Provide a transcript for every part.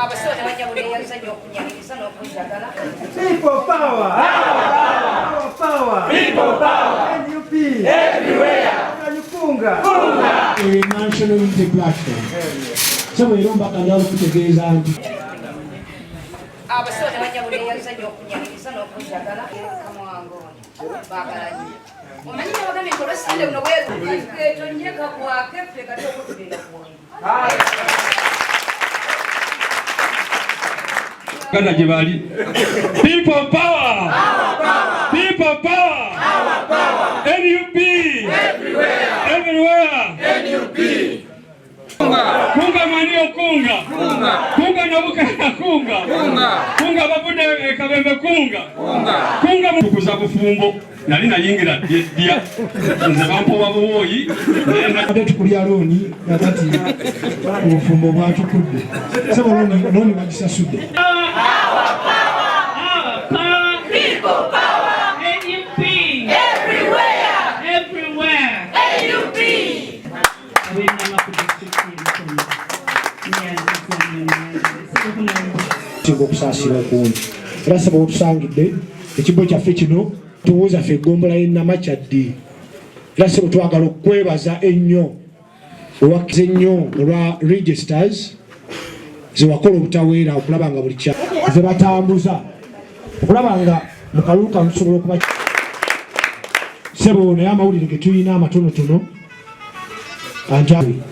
Abasawo ne banyabo neyanza nnyo okunyaniriza n'okunjagala. People power! Power, power! People power! NUP! Everywhere! Kunga! National Unity Platform. Sebo era omubaka njagala okutegeeza nti Abasawo ne banyabo neyanza nnyo okunyaniriza n'okunjagala. Mukama wange ono baagala nnyo. Omanyi nabagambye nti olwesande buno bweru etonyeka kwake ffe kati okutugenda kuwanga. Ganda gye bali. People power! People power! NUP! Everywhere! Kunga manio kunga. Kunga nabukana kunga. Kunga bavudde e Kabembe kunga. Kunga mukuza bufumbo. Nali nayingira ddya. Nze bampowa buwooyi. Naye ate tukulya looni kakati obufumbo bwatukudde. Sebo looni bagisasudde. People power! NUP! Everywhere! Everywhere! NUP! Ab'enama ku disitulikiti y'e Mukono. Nneyanziza nnyo nnyanziza. Singa okusaasira okungi era sebo wetusangidde ekibbo kyaffe kino tubuuza ffe eggombolola y'e Namakyaddi era sebo twagala okukwebaza ennyo owakkiza ennyo olwa registers zewakola obutaweera okulaba nga buli kya ze batambuza okulaba nga mu kalulu kano tusobola okuba sebo naye amawulire ge tulina amatonotono anti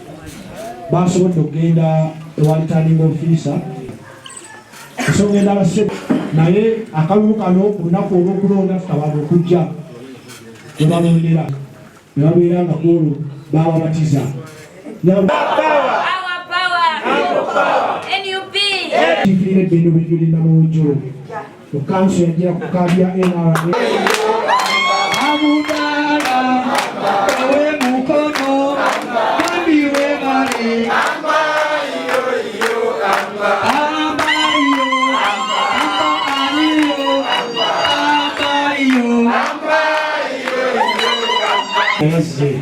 basobodde okugenda ewa returning officer ensonga endala sebo naye akalulu kano ku lunaku olw'okulonda tutabanga okujja ne balondera ne babeera nga kwolwo bababatiza. Our power! NUP! Kiikirira ebbendo bendo ly'Namawojjolo mu kanso yajjira ku kaadi ya NRA. Abudala ewe Mukono bambi webale amba iyo amba aliyo amba iyo. Yazze.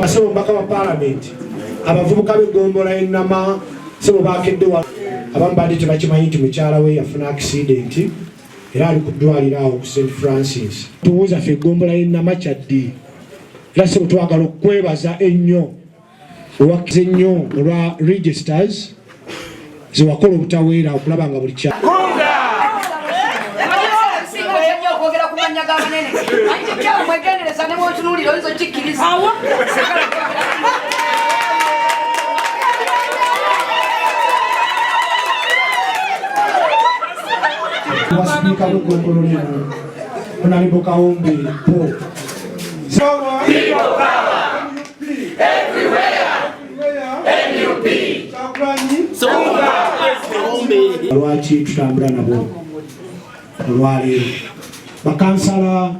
Sebo mbaka wa palamenti abavubuka b'eggombolola y'e Nama sebo bakedde wa abamu badde tebakimanyi nti mukyala we yafuna accident era ali ku ddwaliro awo ku St Francis. Tubuuza ffe eggombolola y'e Nama kyaddi era sebo twagala okukwebaza ennyo owakkiza ennyo olwa registers zewakola obutaweera okulaba nga buli kya Singa otya okwogera ku mannya g'abanene. Anti kyawe mwegendereza ne bw'otunuulira oyinza okikkiriza. Wa sipiika w'eggombolola eno Honorable Kawombe Paul. Lwaki tutambula nabo olwaleero bakansala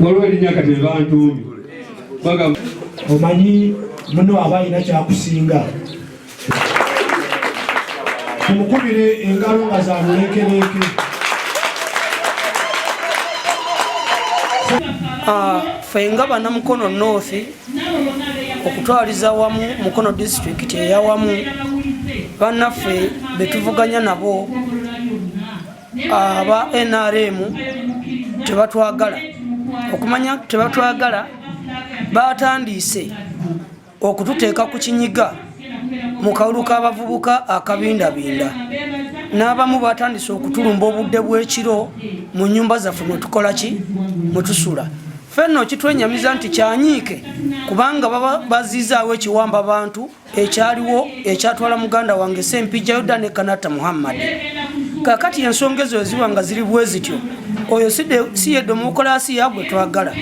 waliwo erinnya kati bantuumi bagamba omanyi muno aba alina kyakusinga tumukubire engalo nga za luleekereeke. Ffe nga bannamukono North okutwaliza wamu Mukono disitulikiti eyawamu bannaffe betuvuganya nabo aba NRM tebatwagala okumanya tebatwagala batandiise okututeeka ku kinyiga mu kalulu k'abavubuka akabindabinda n'abamu batandise okutulumba obudde bw'ekiro mu nnyumba zaffe mwe tukola ki mwe tusula. Ffe nno kitwenyamiza nti kyanyiike kubanga baba baziizaawo ekiwamba bantu ekyaliwo ekyatwala muganda wange Ssempijja Yuda ne Kanata Muhammad. Kaakati ensonga ezo eziba nga ziri bwe zityo oyo si ye demokulasiya gwe twagala.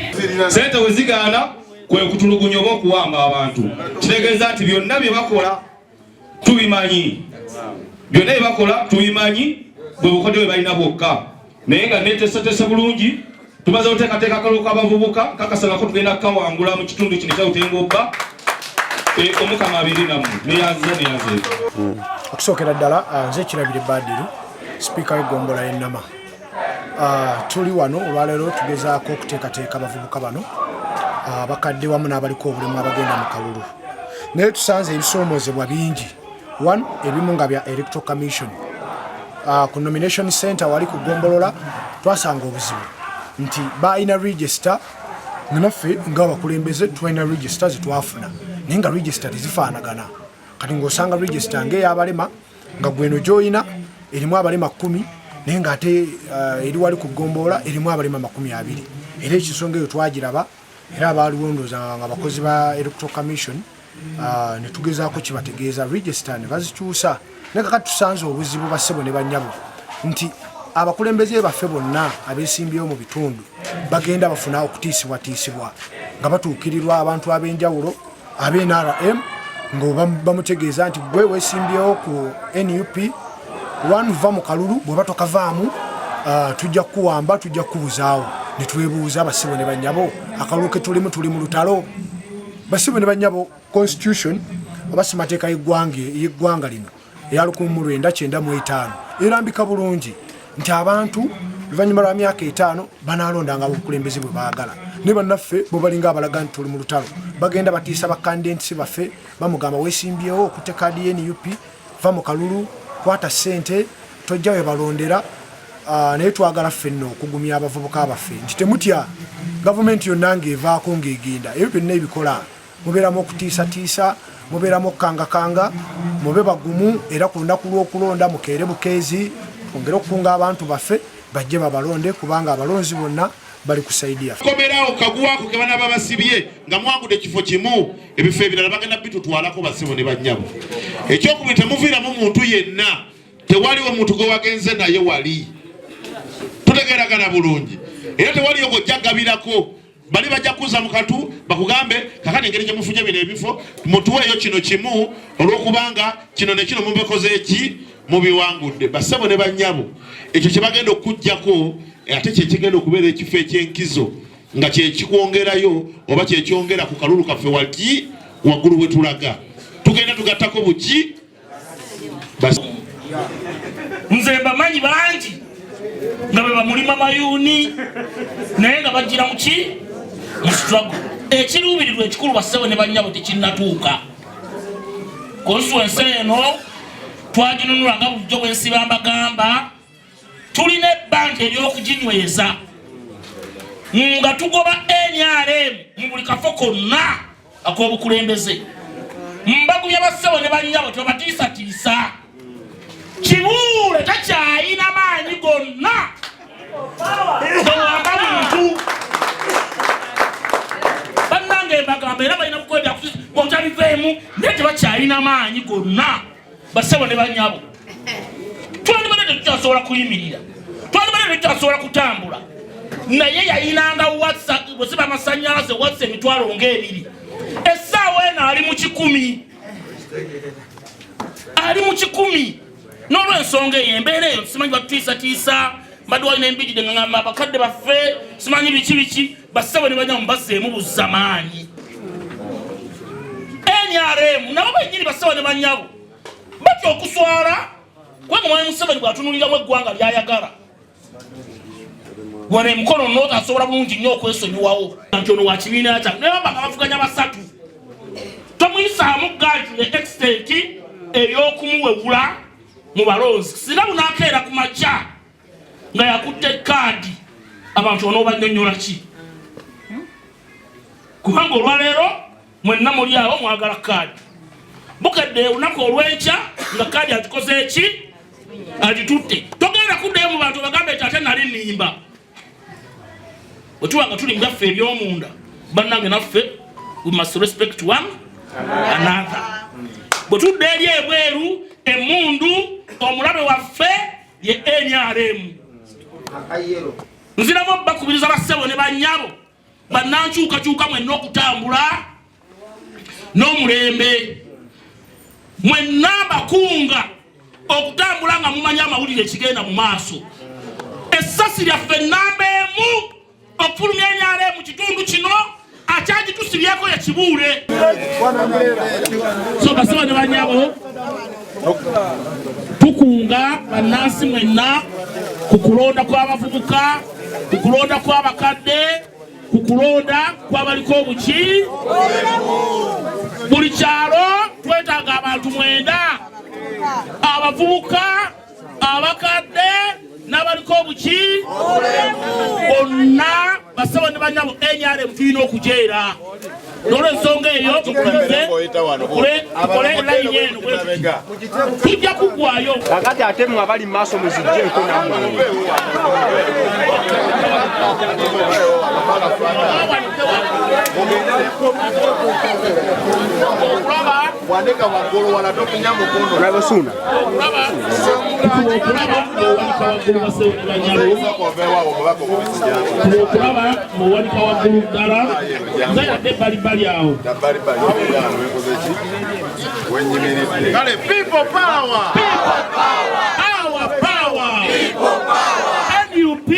Ssente bwe zigaana kwe kutulugunya oba okuwamba abantu kitegeeza nti byonna bye bakola tubimanyi, byonna bye bakola tubimanyi, bwe bukodyo bwe balina bwokka. Naye nga neteeseteese bulungi, tumaze okuteekateeka akalulu k'abavubuka kakasangako tugenda kukawangula mu kitundu kino ekya Butengobba. Omukama abiri nammwe neyanziza neyanzeeko. Okusookera ddala nze Kirabire Badiru, sipiika w'eggombolola y'e Nama. Tuli wano olwaleero tugezaako okuteekateeka abavubuka bano abakadde wamu n'abaliko obulemu abagenda mu kalulu, naye tusanze ebisoomoozebwa bingi. One, ebimu nga bya Electoral Commission. Ku nomination center wali ku gombolola twasanga obuzibu nti balina register, nga naffe ngaabakulembeze tulina register zetwafuna, naye nga register tezifaanagana. Kati ng'osanga register ng'eyabalema nga gweno gyoyina erimu abalema 10, naye ngaate eri wali ku gombolola erimu abalema 20. Era ekisonga eyo twagiraba, era abaaliwo ndowooza nga bakozi ba Electoral Commission, ne tugezaako kibategeeza, register ne bazikyusa. Naye kakati tusanze obuzibu, bassebo ne bannyabo, nti abakulembeze baffe bonna abeesimbyewo mu bitundu bagenda bafuna okutiisibwatiisibwa nga batuukirirwa abantu ab'enjawulo abe NRM, nga bamutegeeza nti gwe weesimbyewo ku NUP one, va mu kalulu, bw'oba tokavaamu tujja kukuwamba, tujja kukubuzaawo. Ne twebuuza, abassebo ne bannyabo, akalulu ke tulimu, tuli mu lutalo. Bassebo ne bannyabo, constitution oba ssemateeka y'eggwanga lino eya 1995 erambika bulungi nti abantu oluvannyuma lwa myaka 5 banaalondanga obukulembeze bwe baagala. Naye bannaffe bo balinga abalaga nti tuli mu lutalo. Bagenda batiisa bakandidates baffe, bamugamba, weesimbyewo okutte kaadi ye NUP, va mu kalulu, kwata ssente, tojja we balondera. Naye twagala ffe nno okugumya abavubuka baffe nti temutya. Gavumenti yonna ng'evaako ng'egenda, ebyo byonna ebikola mubeeramu okutiisatiisa, mubeeramu okukangakanga. Mube bagumu, era ku lunaku lw'okulonda mukeere bukeezi, twongere okukunga abantu baffe bajje babalonde, kubanga abalonzi bonna bali ku side yaffe. Komerawo kaguwaako ke banaba basibye nga mwangudde ekifo kimu, ebifo ebirala bagenda bitutwalako. Basebo ne bannyabo, ekyokubiri, temuviiramu muntu yenna. Tewaliwo muntu gwe wagenze naye wali, tutegeeragana bulungi, era tewaliyo gojja gabirako. Bali bajja kuza mu katu bakugambe, kakati engeri gye mufunye bino ebifo, mutuweeyo kino kimu, olwokubanga kino ne kino mubekoze eki mubiwangudde. Basebo ne bannyabo, ekyo kye bagenda okujjako ate kyekigenda okubeera ekifo ekyenkizo nga kyekikwongerayo oba kyekyongera ku kalulu kaffe waki waggulu bwe tulaga tugenda tugattako buki. Nze mbamanyi bangi nga be bamulima mayuuni, naye nga bagira muki mu struggle. Ekiruubirirwa ekikulu, bassebo ne bannyabo, tekinnatuuka. Constituency eno twaginunula nga bulijjo bwensiba mbagamba, tulina ebbanja ery'okuginyweza nga tugoba NRM mu buli kafo konna ak'obukulembeze. Mbagumya, bassebo ne bannyabo, tebabatiisatiisa. Kibuule takyayina maanyi gonna gawamba muntu. Bannange, mbagamba, era balina kukola byakuotabiveemu, naye tebakyalina maanyi gonna. Bassebo ne bannyabo, twandibadde tetukyasobola kuyimirira, twandibadde tetukyasobola kutambula, naye yayinanga watts bweziba amasanyalaze watts 200,000. Essaawa eno ali mu 100, ali mu 100. N'olwensonga eyo, embeera eyo simanyi batutiisatiisa. Mbadde walina embijide nga ngamba abakadde baffe simanyi biki biki. Bassebo ne banyamu, bazzeemu buzzamaanyi NRM nabo bennyini. Bassebo ne banyabo, batya okuswala, kubanga Mwami Museveni bw'atunuliramu eggwanga lyayagala wano emukono noota, asobola bulungi nnyo okwesonyiwawo nti ono wa kibiina kya naye baba nga bavuganya basatu, tomuyisaamu gaali to the extent ey'okumuwewula mu balonzi. Singa bunaakeera ku makya nga yakutte kaadi, abantu onoobanyonnyola ki? Kubanga olwaleero mwenna muli awo mwagala kaadi, bukedde olunaku olw'enkya nga kaadi agikoze eki, agitutte, togenda kuddayo mu bantu bagambe nti ate nali nnimba. Bwe tuba nga tuli mu byaffe eby'omunda, bannange, naffe we must respect one another. Bwe tudda eri ebweru, emundu omulabe waffe ye NRM. Nziramu bakubiriza, bassebo ne bannyabo, bannankyukakyuka mwenna, okutambula n'omulembe. Mwenna mbakunga okutambula nga mumanyi amawulire ekigenda mu maaso. Essasi lyaffe namba emu okufulumya NRM mu kitundu kino akyagitusibyeko ye Kibuule. So basebo ne banyabo, tukunga bannansi mwenna. Ku kulonda kw'abavubuka, ku kulonda kw'abakadde, ku kulonda kw'abaliko obuki, buli kyalo twetaaga abantu 9, abavubuka, abakadde n'abaliko obuki bonna. Basebo ne banyabo, NRM tulina okujeera. N'olwensonga eyo tukirize tukole layini eno, tujja kuggwayo. Kakati ate mwe abali mu maaso muzijjeeko nammwe. Wandeka waggulu wala tokunya mukono. Olaba Suuna? Okulaba ng'owanika waggulu, basebo ne banyabo, okulaba ng'owanika waggulu ddala, nze yadde ebbalibbali awo. Kale, people power! Our power! People power! NUP!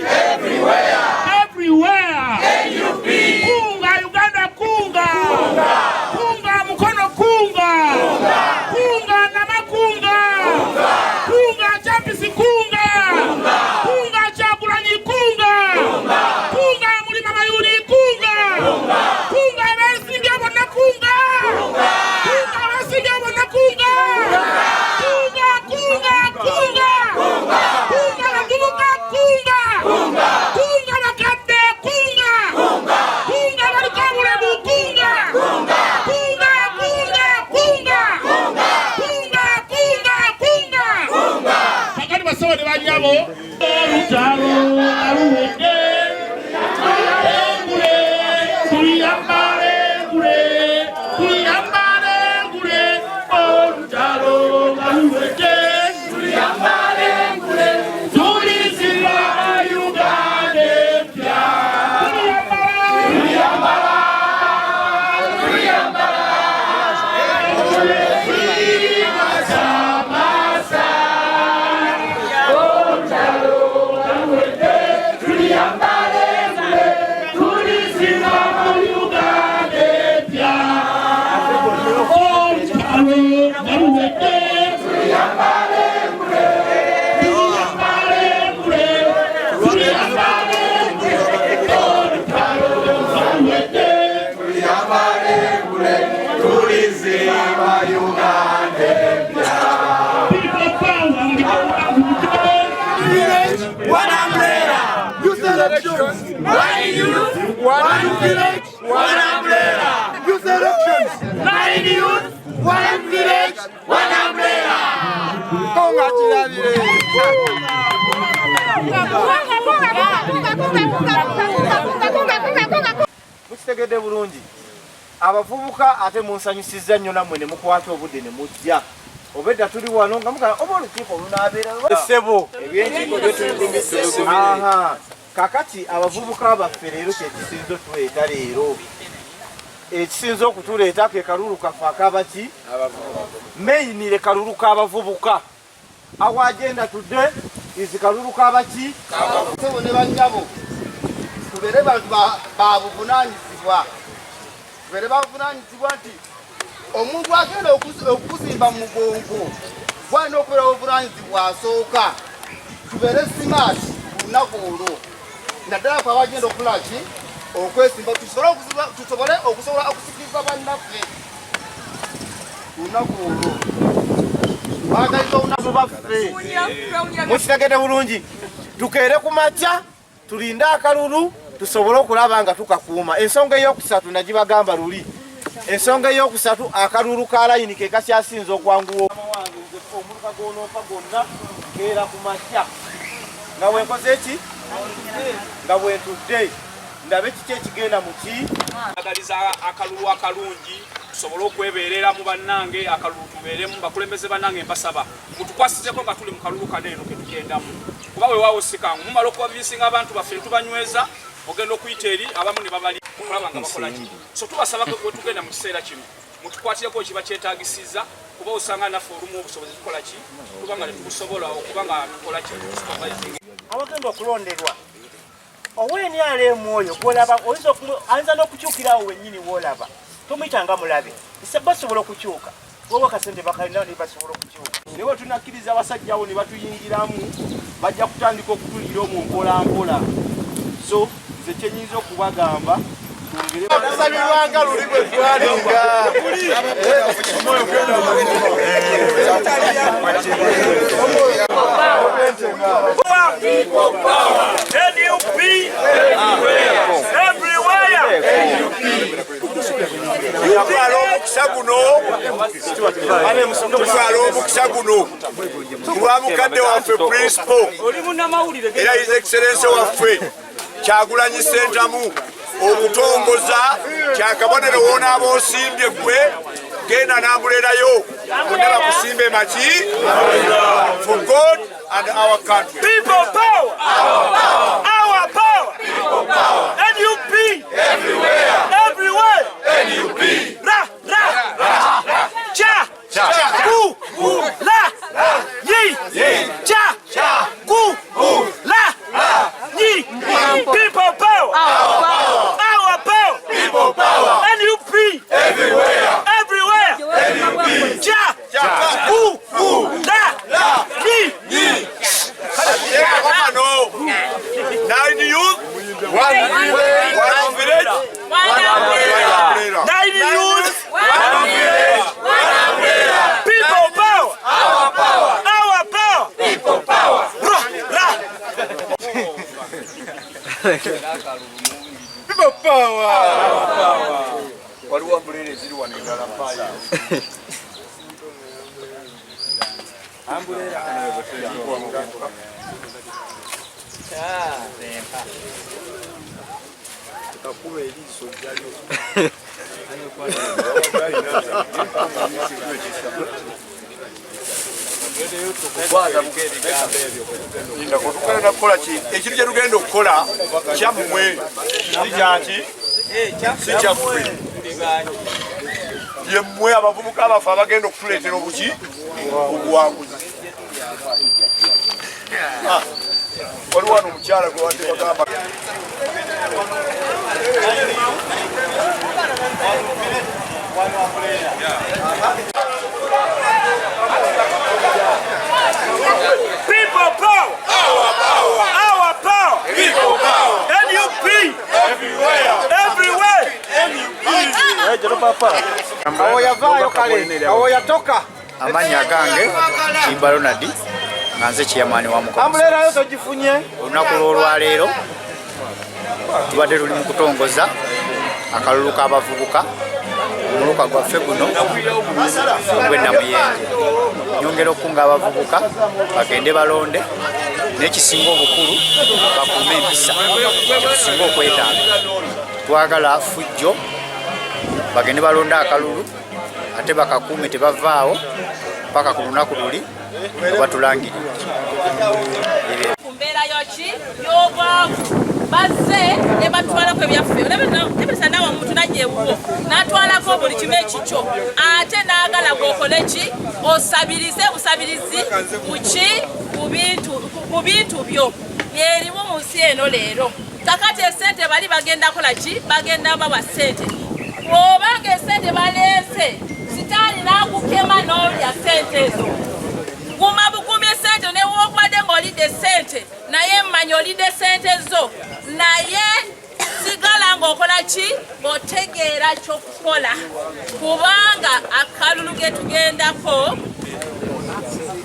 Everywhere! Everywhere! NUP! Kunga Uganda kunga! Kunga Mukono kunga! Kunga Namakunga! Kunga Chapisi kunga! Kunga Kyagulanyi kunga! Kunga Mulima Mayuni kunga! Kunga abensimbi bonna kunga! Kunga abensimbi bonna kunga! Kunga kunga kunga! Kunga bavubuka kunga! Kunga bakadde kunga! Kunga baliko obulemu kunga! Kunga kunga kunga! Kunga kunga kunga! Kakati basebo ne banyabo, olutalo aluwedde, engule tuliyambala, engule tuliyambala, engule olutalo aluwedde, tuliyambala engule, tulizimba Uganda empya. Tuliyambala, tuliyambala, tuliyambala, olutalo aluwedde, tuliyambala engule, tulizimba Uganda empya. Olutalo aluwedde, tuliyambala engule, tuliyambala engule, tuliyambala engule, olutalo aluwedde, tuliyambala engule, tulizimba Uganda empya. People power. Village, one umbrella. Youth elections. Nine youth, one village, one umbrella. Youth elections. Nine youth, one village, one umbrella. Congratulations. Mukitegedde bulungi abavubuka, ate munsanyusizza nnyo nammwe ne mukwata obudde ne mujja. Obedda tuli wano nga mugala oba olukiiko lunaabeera ssebo. Aha. Kakati abavubuka baffe, leero kyekisinza otuleeta, leero ekisinza okutuleeta ke kalulu kaffe akabaki meyinire, kalulu k'abavubuka. Our agenda today is kalulu k'abaki. Sebo ne bannyabo, tubeere bantu babuvunanyizibwa, tubeere babuvunanyizibwa nti omuntu agenda okuzimba mu mugongo gwalina okubeera obuvunanyizibwa asooka. Tubeere smart ku lunaku olwo, naddala fe abagenda okukola ki, okwesimba, tusobole okusobola okusikiriza bannaffe ku lunaku olwo. Baagaliza olunaku baffe, mukitegedde bulungi, tukeere ku makya, tulinde akalulu tusobole okulaba nga tukakuuma. Ensonga eyokusatu nagibagamba luli. Ensonga eyokusatu, akalulu ka layini ke kakyasinza okwanguwa. Omuluka gwonoopa gwonna nkeera ku makya nga bwenkoze eki, nga bwentudde ndabe kiki ekigenda muki. Agaliza akalulu akalungi, tusobole okwebeereramu. Bannange, akalulu tubeeremu. Bakulembeze bannange, mbasaba mutukwasizeko nga tuli mu kalulu kano eno ketugendamu, kuba weewaawo sikangu. Mumala okubabisinga abantu baffe netubanyweza, ogenda okuyita eri abamu ne babali okulaba nga bakola ki. So tubasaba we tugenda mu kiseera kino mutukwatireko ekiba kyetagisiza, kuba osanga naffe olumu obusobozi tukola ki, tuba nga tetubusobola okuba nga tukola ki, supervising. Abagenda okulonderwa owe-NRM oyo gwolaba oyinza n'okukyukirawo wennyini woolaba, tomuyita nga mulabe, basobola okukyuka. Oba kasente bakalina ne basobola okukiwa. Naye bwe tunakkiriza abasajja abo ne batuyingiramu, bajja kutandika okutuliira omwo mpola mpola. So nze kye nnyinza okubagamba twongere Tusabirwanga luli bwe twalinga. People power! NUP! Everywhere! Tutwala omukisa guno, tutwala omukisa guno kulwa mukadde waffe principal era his excellence waffe Kyagulanyi Ssentamu okutongoza kyakabonero woonaaba osimbye gwe genda nambulerayo bonna bakusimbe maki for God and our country. People power! Our power! Our power! People power! NUP! Everywhere! Everywhere! NUP! Ra! Ra! Ra! Cha! Cha! Ku! Ku! La! La! Yi! Yi! Cha! Cha! Ku! Ku! La! La! Yi! People power! Our power! Our power! People power! NUP! Everywhere! Everywhere! NUP! Cha! Cha! Ku! Ku! La! La! Yi! Yi! Kano nine youth, one one village, one umbrella. Nine youth, one village, one umbrella. People power! Our power! Our power! People power! Ra! Ra! People power! Waliwo umbrella eziri wano endala paayo. Kakuba eriiso ojjayo. Tugenda kukola ki? Ekintu kye tugenda okukola kyammwe, si kyaki? Si kyaffe. Yemmwe abavubuka baffe abagenda okutuleetera obuki? Obuwanguzi. Waliwo wano omukyala gwe wadde bagamba. People power! Our power! Our power! People power! NUP! Everywhere! Everywhere! NUP! Awo yavaayo kale, awo yatoka. Amannya gange Kimba Ronald nga nze chairman wa Mukono. Ambuleerayo togifunye. Olunaku lw'olwaleero tubadde tuli mu kutongoza akalulu k'abavubuka omuluka gwaffe guno ogw'e Namuyenje. Nyongera okukunga abavubuka bagende balonde, n'ekisinga obukulu bakuume empisa, kyetusinga okwetaaga. Twagala fujjo, bagende balonde akalulu ate bakakuume tebavaawo paka ku lunaku luli nga batulangiridde. Ku mbeera yoki y'obwavu bazze ne batwalako ebyaffe nebisa nawe omuntu najja ewuwo n'atwalako buli kimu ekikyo ate n'agala gw'okole ki osabirize busabirizi kuki ku bintu byo byerimu mu nsi eno leero. Kakati esente bali bagenda kola ki? Bagenda bawa sente. Obanga esente baleese sitaani n'akukema n'olya sente ezo. Guma bugumi esente ne w'obadde ng'olidde sente naye manya olidde sente zo naye sigala ng'okola ki? Ng'otegeera ky'okukola kubanga akalulu ke tugendako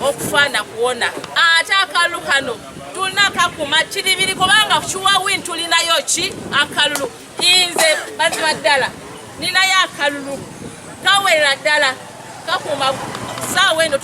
okufaana kuwona ate akalulu kano tulina kakuma kiribiri kubanga kiwawin tulinayo ki akalulu. Nze mazima ddala ninayo akalulu kawerera ddala kakuma saawa eno.